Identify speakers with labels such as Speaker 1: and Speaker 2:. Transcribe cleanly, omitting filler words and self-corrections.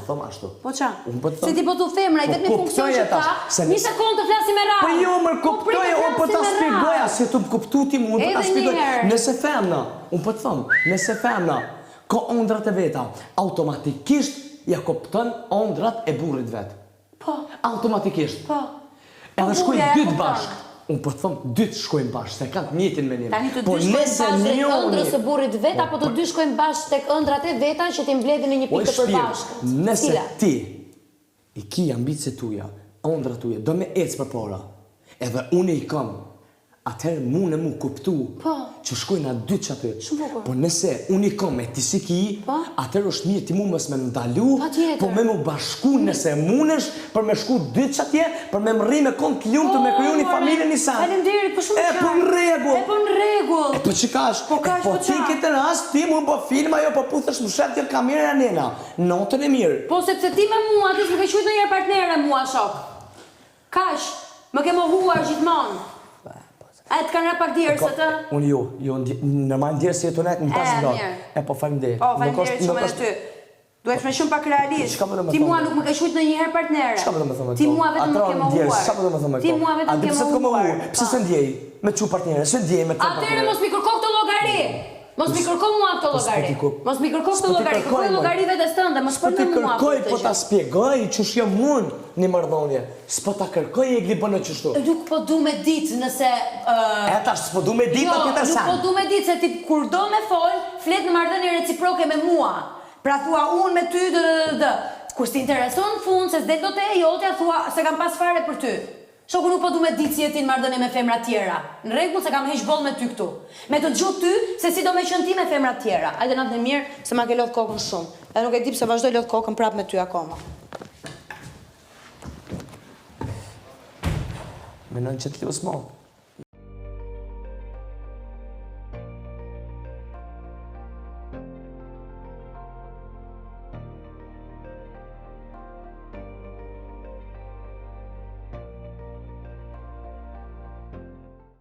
Speaker 1: S'po them ashtu.
Speaker 2: Po ça?
Speaker 1: Unë po të them.
Speaker 2: Se ti po thu femra, i
Speaker 1: po
Speaker 2: vetmi funksion
Speaker 1: kuptoje
Speaker 2: që ka,
Speaker 1: tash, se
Speaker 2: një
Speaker 1: nëse-
Speaker 2: sekondë të flasim me radhë.
Speaker 1: Po jo, mër
Speaker 2: Po prit
Speaker 1: kuptoje,
Speaker 2: të
Speaker 1: unë po ta
Speaker 2: flasim me
Speaker 1: shpjegoja,
Speaker 2: radhë.
Speaker 1: se tu më kuptu ti mu, unë po ta
Speaker 2: Edhe
Speaker 1: shpjegoj.
Speaker 2: një herë.
Speaker 1: Nëse femna, unë po të them, nëse femna ka ëndrat e veta, automatikisht ja kupton ëndrat e burrit vet.
Speaker 2: Po.
Speaker 1: Automatikisht.
Speaker 2: Po.
Speaker 1: Edhe
Speaker 2: Po
Speaker 1: shkojnë
Speaker 2: burri e
Speaker 1: dytë
Speaker 2: kupton.
Speaker 1: bashkë. Unë po të them, dytë shkojnë bashkë, se kanë të njëjtin menim.
Speaker 2: Tani të
Speaker 1: Po
Speaker 2: dy shkojnë
Speaker 1: nëse
Speaker 2: bashkë drejt
Speaker 1: njoni-
Speaker 2: ëndrrës së burrit vet
Speaker 1: Po,
Speaker 2: apo të
Speaker 1: po-
Speaker 2: dy shkojnë bashkë tek ëndrrat e veta që t'i mbledhin në një
Speaker 1: Oj
Speaker 2: pikë të
Speaker 1: shpirt,
Speaker 2: përbashkët.
Speaker 1: nëse
Speaker 2: Cila?
Speaker 1: ti i ki ambiciet tuja, ëndrrat tuja, do me ecë përpara, edhe unë i kam, atëherë mune mu kuptu
Speaker 2: Po.
Speaker 1: që shkojnë atë dy që aty.
Speaker 2: Shumë bukur.
Speaker 1: Po nëse unë i kam e ti si ki,
Speaker 2: Po.
Speaker 1: atëherë është mirë ti mu mos me ndalu,
Speaker 2: Patjetër.
Speaker 1: po me mu bashku nëse munesh për me shku dy që atje, për me mrri me kon të lumtur, me kriju një
Speaker 2: more.
Speaker 1: familje një sen.
Speaker 2: Faleminderit, po shumë
Speaker 1: E, po në rregull.
Speaker 2: E po në rregull.
Speaker 1: E po që kash?
Speaker 2: Po kash,
Speaker 1: e, po
Speaker 2: po
Speaker 1: ti
Speaker 2: qa?
Speaker 1: këtë rast, ti mu bo filma, jo po puthesh më shet jo kamera nena. Natën e mirë.
Speaker 2: Po sepse ti me mua, ti s'më ke quajtur ndonjëherë partnere mua, shok. Kaq, më ke mohuar gjithmonë. E të kanë ra pak djersët, ë?
Speaker 1: Unë jo, jo, normal djersë jetu net në 5
Speaker 2: E,
Speaker 1: gradë.
Speaker 2: mirë.
Speaker 1: E po faleminderit.
Speaker 2: Po,
Speaker 1: Nuk
Speaker 2: faleminderit
Speaker 1: është-
Speaker 2: shumë
Speaker 1: nuk
Speaker 2: edhe
Speaker 1: është-
Speaker 2: ty. Duhesh me qenë pak realist.
Speaker 1: Çka po do me
Speaker 2: Ti
Speaker 1: thonë?
Speaker 2: mua nuk më ke quajtur ndonjëherë partnere.
Speaker 1: Çka po do me thonë me
Speaker 2: Ti
Speaker 1: këto?
Speaker 2: mua vetëm
Speaker 1: A
Speaker 2: më ke
Speaker 1: tra
Speaker 2: mohuar.
Speaker 1: ndjersë, Çka po do me thonë me
Speaker 2: Ti
Speaker 1: këto?
Speaker 2: mua
Speaker 1: A
Speaker 2: vetëm
Speaker 1: di
Speaker 2: ke
Speaker 1: pse të kam
Speaker 2: mohuar.
Speaker 1: mohuar? Pse
Speaker 2: Po.
Speaker 1: se ndjej me qu partnere? Se ndjej me të
Speaker 2: Atëherë
Speaker 1: partnere?
Speaker 2: mos mi kërko këto llogari. Mos mi kërko mua këto
Speaker 1: Po s'po
Speaker 2: llogari.
Speaker 1: ti kërko-
Speaker 2: Mos mi kërko këto
Speaker 1: s'po ti
Speaker 2: llogari.
Speaker 1: kërkoj,
Speaker 2: Kërkoj
Speaker 1: moj.
Speaker 2: llogari vetes tënde, mos
Speaker 1: S'po
Speaker 2: fol
Speaker 1: ti
Speaker 2: me mua për
Speaker 1: kërkoj,
Speaker 2: këtë
Speaker 1: po
Speaker 2: gjë.
Speaker 1: ta spjegoj qysh jam unë një marrëdhënie. S'po ta kërkoj Egli bënë qështu.
Speaker 2: Nuk po du me ditë nëse ë,
Speaker 1: E tash s'po du me ditë
Speaker 2: Jo,
Speaker 1: atë tjetër
Speaker 2: nuk
Speaker 1: sen.
Speaker 2: po du me ditë se ti kur do me fol, flet në marrëdhënie reciproke me mua. Pra thua unë me ty dë dë dë dë. Kur s'ti intereson në fund se s'del dot e jotja thua se kam pas fare për ty. Shoku nuk po du me ditë si je ti në marrëdhënie me femra tjera. Në rregull se kam heq boll me ty këtu. Me të dëgju ty se si do me qenë ti me femra tjera. Hajde natën e mirë se ma ke lodh kokën shumë. Edhe nuk e di pse vazhdoj lodh kokën prapë me ty akoma.
Speaker 1: Menon që të lus mo.